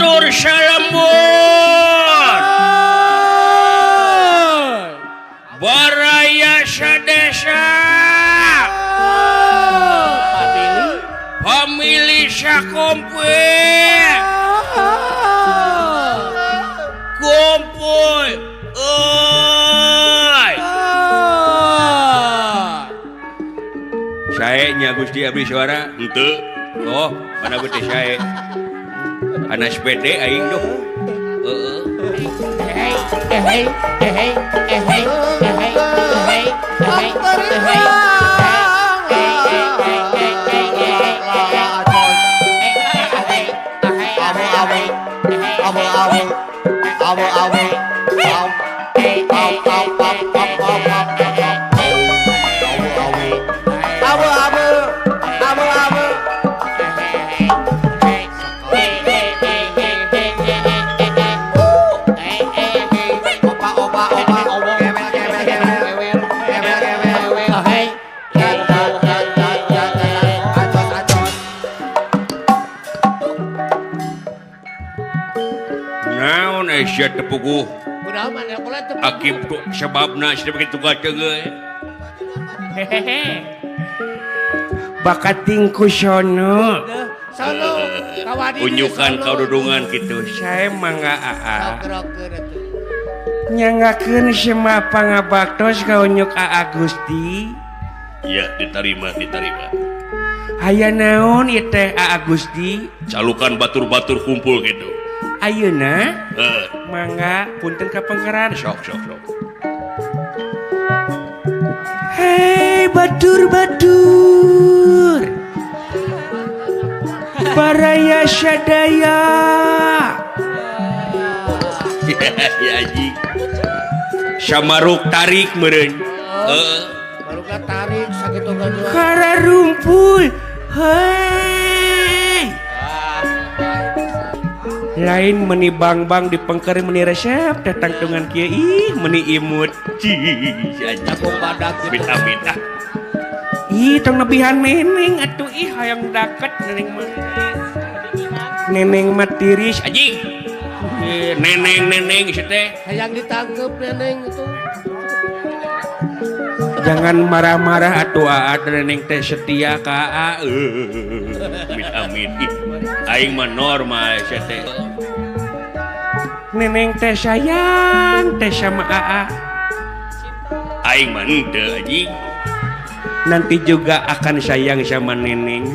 Batur salembur baraya sadesa pamili sakumpul kumpul euy sae nya Gusti abdi suara henteu oh mana beuteung sae anas PD aing duh heeh tepuguh akib tuh sebabna sudah begitu gateung bakating ku sono unjukan kaududungan kitu sae mangga aa nyangakeun sema pangabaktos ka unyuk aa Gusti iya diterima diterima aya naon ieu teh aa Gusti calukan batur-batur kumpul gitu ayeuna mangga punten ka pangkeran sok sok sok hei batur-batur baraya sadaya ya anjing samaruk tarik meureun heeh baruka tarik sakitu gaduh kararumpul hei lain meni bang-bang di pengker meni resep datang dengan kieu ih meni imut bita-bita ih tong nebihan neneng atuh ih hayang daket neneng mah neneng mah tiris anjing neneng neneng ieu teh hayang ditangkep neneng itu jangan marah-marah atuh aa neneng teh setia ka aa amit amit aing mah normal sia teh neneng teh sayang teh sama aa aing mah henteu anjing nanti juga akan sayang sama neneng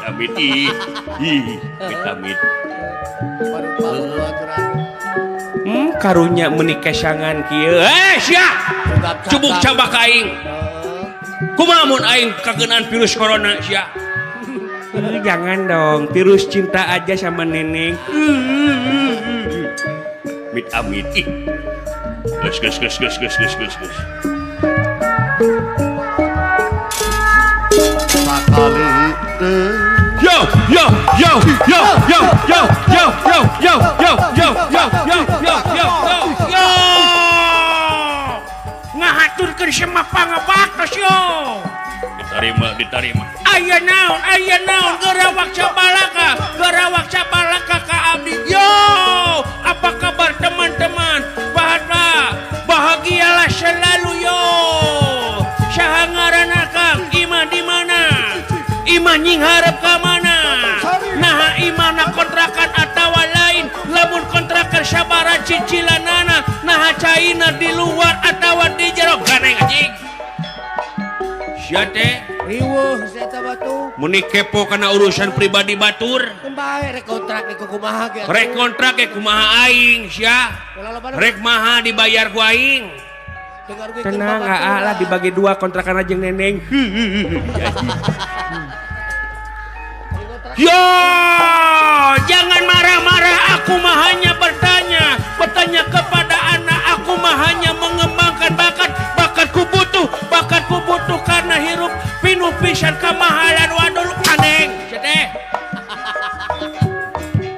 amit amit ih amit amit karunya meni kesangan kieu eh sia cubuk cabak aing kumaha mun aing kageunaan virus corona sia jangan dong virus cinta aja sama neneng amit amit ih geus geus geus geus geus geus geus geus yo yo yo yo yo yo yo yo yo yo yo yo yo yo yo yo ngahaturkeun semah pangabaktos yo diterima diterima aya naon gerawak sabalaka gerawak sabalaka ka abdi yo apa kabar teman-teman bahagialah selalu yo saha ngaranna Kang imah di mana imah nyingharep ka mana naha imahna kontrakan atawa lain lamun kontrakan sabaraha cicilanana naha caina di luar atawa di jero ganeng anjing sia teh riweuh sia teh batu meni kepo kana urusan pribadi batur bae rek kontrak ge kumaha ge rek kontrak ge kumaha aing sia rek maha dibayar ku aing tenang aa lah dibagi dua kontrakan aja neneng yo jangan marah-marah aku mah hanya bertanya bertanya kepada anak aku mah hanya mengembangkan bakat bakatku butuh karena hirup pinuh pisan kemahalan wadul aneng sedeh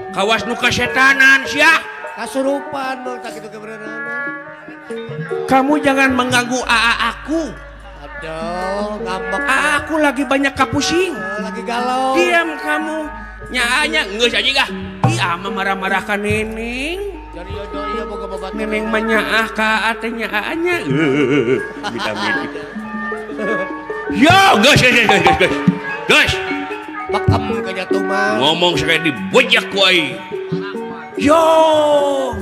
kawas nu kasetanan sia kasurupan mun tak kitu kebenaran. Kamu jangan mengganggu AA aku. Aduh, ngambek. AA aku lagi banyak kapusing. Lagi galau. Diam kamu. Nyaanya geus anjing ah. Ih ama marah-marah ka neneng. Neneng mah nyaah ka teh nyaanya. Minta-minta. Yo geus geus geus geus. Geus. Bekem ka jatuh mah. Ngomong sekali dibojak ku aing. Yo,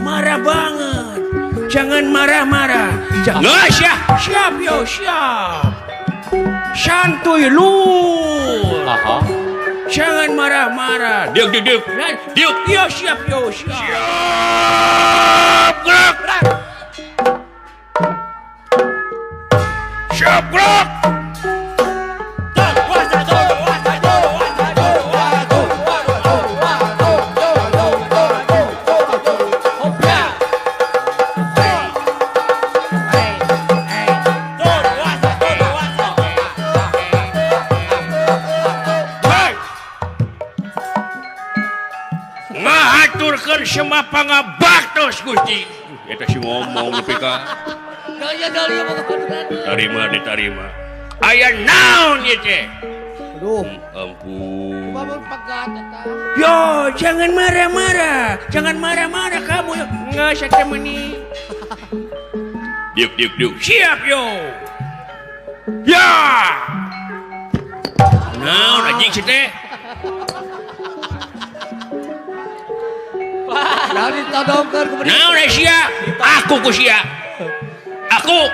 marah banget. Jangan marah-marah. Jangan ya, siap yo, siap. Santuy lu. Jangan marah-marah. Diuk, diuk, diuk. Diuk, yo siap yo, siap. Siap, gerak. Siap, gerak. Semua pangabaktos Gusti. Eta si ngomong nepi ka. Tarima ditarima. Aya naon ieu teh? Aduh, ampun. Kumaha pegat eta? Yo, jangan marah-marah. Jangan marah-marah kamu. Geus eta meuni. Diuk diuk diuk. Siap yo. Ya. Naon anjing si teh? Naon sia? Aku ku sia. Aku.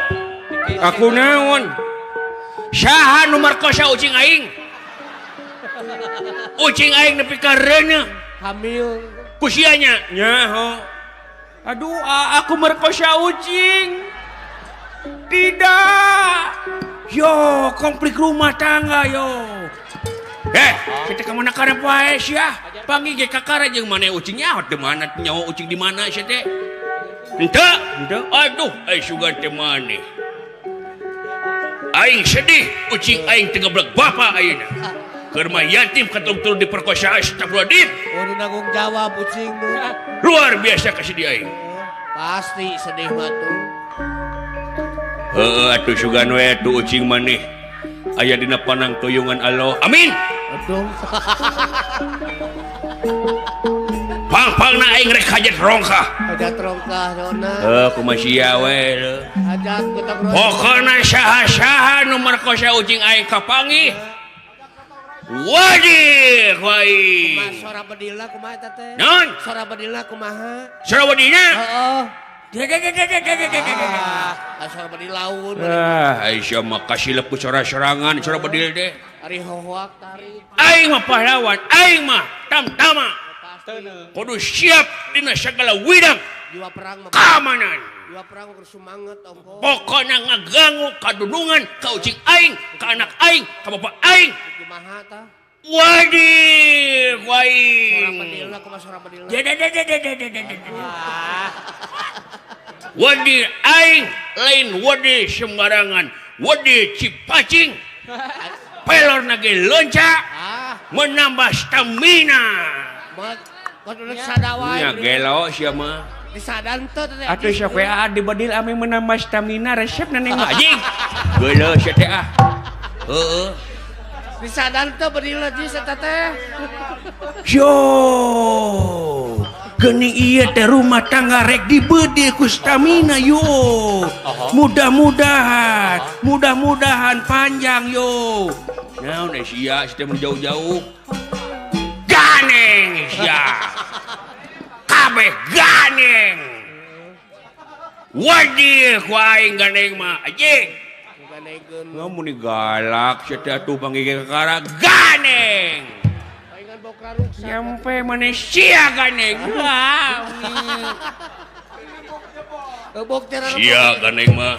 Aku naon? Saha nu markosa ucing aing? Ucing aing nepi ka reuneuh. Hamil. Ku sia nya? Nyaho. Aduh, aku merkosa ucing. Tidak. Yo, konflik rumah tangga yo. Kita ka mana karep wae sia? Panggih ge kakara jeung maneh ucing nyaho teu mana nyaho ucing di mana sia teh? Henteu, henteu. Aduh, ai sugan teh maneh. Aing sedih ucing aing teu ngeblek bapa ayeuna. Keur mah yatim katung-tung diperkosa astagfirullahaladzim. Oh, nu nanggung jawab ucing nu. Luar biasa kasedih aing. Pasti sedih mah tuh. Heueuh atuh sugan we tuh ucing maneh. Aya dina panang tuyungan Allah. Amin. Aduh. Pang-pangna aing rek hajat rongkah. Hajat rongkah naonna? Heuh kumaha sia we. Hajat gotong royong. Pokona saha-saha nu markosa ucing aing kapanggih. Wadih wae. Kumaha sora bedilna kumaha eta teh? Naon? Sora bedilna kumaha? Sora bedilna? Heeh. Ah, sora bedil laun. Ah, Aisyah mah kasilep ku sora-sorangan sora bedil teh. Ari hohoak tarik. Aing mah pahlawan, aing mah tamtama. Kudu siap dina sagala widang. Jiwa perang mah. Keamanan. Jiwa perang kudu sumanget ongko. Pokona ngaganggu kadunungan ka ucing aing, ka anak aing, ka bapak aing. Kumaha tah? Wadih, waing. Sora bedilna kumaha sora bedilna? Wadih aing lain wadih sembarangan, wadih cipacing. Pelor nage lonca, menambah stamina. Nya gelo sia mah. Disadan teu teh. Atuh sok we di bedil ame menambah stamina resep neneng anjing. Gelo sia teh ah. Heeuh. Disadan teu bedil jis eta teh. Yo. Geuning ieu teh rumah tangga rek dibedil ku stamina yo. Mudah-mudahan, mudah-mudahan panjang yo. Naon sia sia teh mun jauh-jauh. Ganeng sia. Kabeh ganeng. Wadih ku aing ganeng mah anjing. Ngamun galak sia teh atuh panggih kakara ganeng. Nyampe mana sia ganeng. Sia ganeng mah.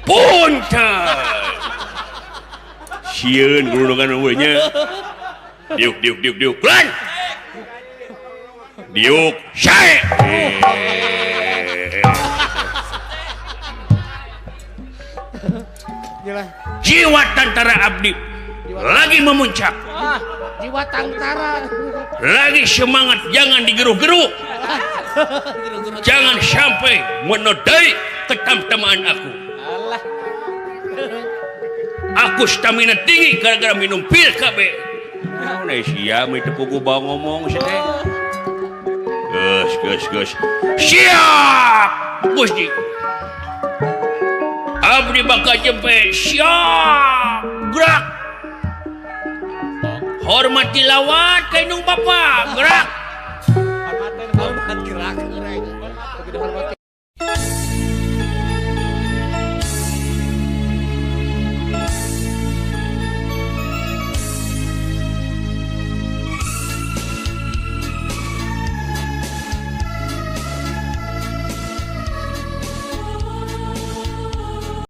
Punten. Sieun gulungan we nya. Diuk diuk diuk diuk. Lan. Diuk sae. Jiwa tantara abdi lagi memuncak. Jiwa tantara lagi semangat, jangan digeruh-geruh. Jangan sampai menodai ketamtamaan aku. Aku stamina tinggi gara-gara minum pil KB. Naon sia mah teu puguh bawa ngomong sia teh. Geus geus geus. Siap Gusti. Abdi bakal jempe siap gerak. Hormati lawat ka indung bapa gerak.